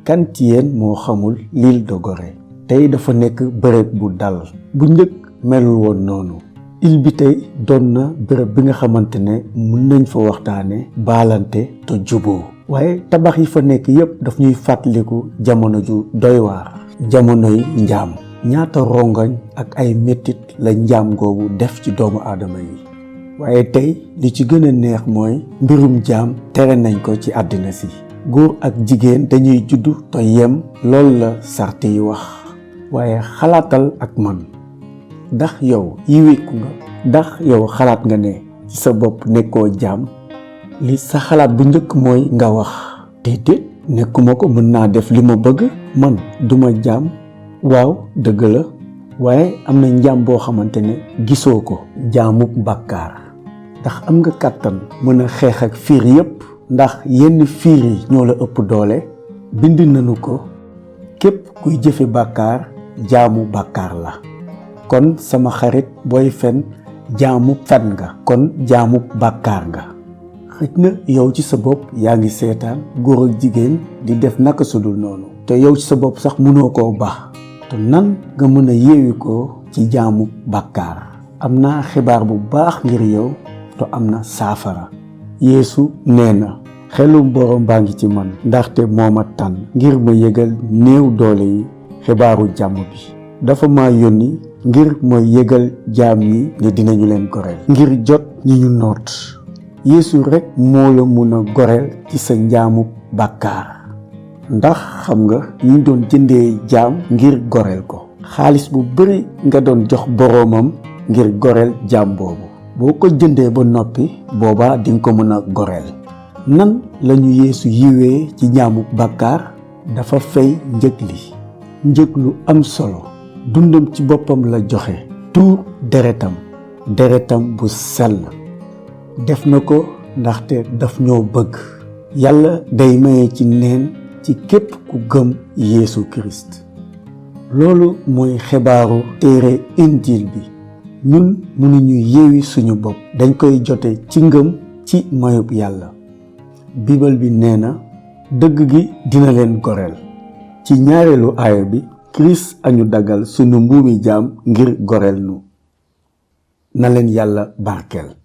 kan ci yéen moo xamul l'île de Gorée tey dafa nekk bërëb bu dal bu njëkk melul woon noonu. île bi tey doon na bërëb bi nga xamante ne mën nañ fa waxtaane baalante te juboo waaye tabax yi fa nekk yépp daf ñuy fàttaliku jamono ju doy waar jamonoy njaam ñaata rongañ ak ay mettit la njaam googu def ci doomu aadama yi waaye tey li ci gën a neex mooy mbirum jaam tere nañ ko ci àddina si góor ak jigéen dañuy juddu te yem loolu la sart yi wax waaye xalaatal ak man ndax yow yiwiku nga ndax yow xalaat nga ne ci sa bopp nekkoo jaam li sa xalaat bu njëkk mooy nga wax déedéet nekkuma ko mën naa def li ma bëgg man duma jaam waaw dëgg la waaye am na njaam boo xamante ne gisoo ko jaamub bàkkaar ndax am nga kàttan mën a xeex ak fiir yépp ndax yenn fiir yi ñoo la ëpp doole bind nañu ko képp kuy jëfe bàkkaar jaamu bàkkaar la kon sama xarit booy fen jaamu fen nga kon jaamu bàkkaar nga xëj na yow ci sa bopp yaa ngi seetaan góor ak jigéen di def naka sudul noonu te yow ci sa bopp sax mënoo koo baax te nan nga mën a yeewi ko ci jaamu bàkkaar am naa xibaar bu baax ngir yow te am na saafara Yeesu nee na xelum borom baa ngi ci man ndaxte moo ma tànn ngir ma yëgal néew doole yi xibaaru jàmm bi dafa ma yónni ngir mooy yëgal jaam ñi ne dinañu leen goreel ngir jot ñi ñu noot Yeesu rekk moo la mun a goreel ci sa njaamu bàkkaar ndax xam nga ñi doon jëndee jaam ngir goreel ko xaalis bu bari nga doon jox boroomam ngir goreel jaam boobu boo ko jëndee ba noppi boobaa dinga ko mën a goreel nan lañu Yeesu yiwee ci njaamu bàkkaar dafa fay njëg li njëg lu am solo dundam ci boppam la joxe tuur deretam bu sell def na ko ndaxte daf ñoo bëgg yàlla day maye ci neen ci képp ku gëm Yeesu Kirist loolu mooy xibaaru téere injil bi ñun mënuñu yeewi suñu bopp dañ koy jote ci ngëm ci mayub yàlla Bible bi nee na dëgg gi dina leen goreel ci ñaareelu aaya bi Kirist añu dagal sunu mbuumi jaam ngir goreel nu na leen yàlla barkeel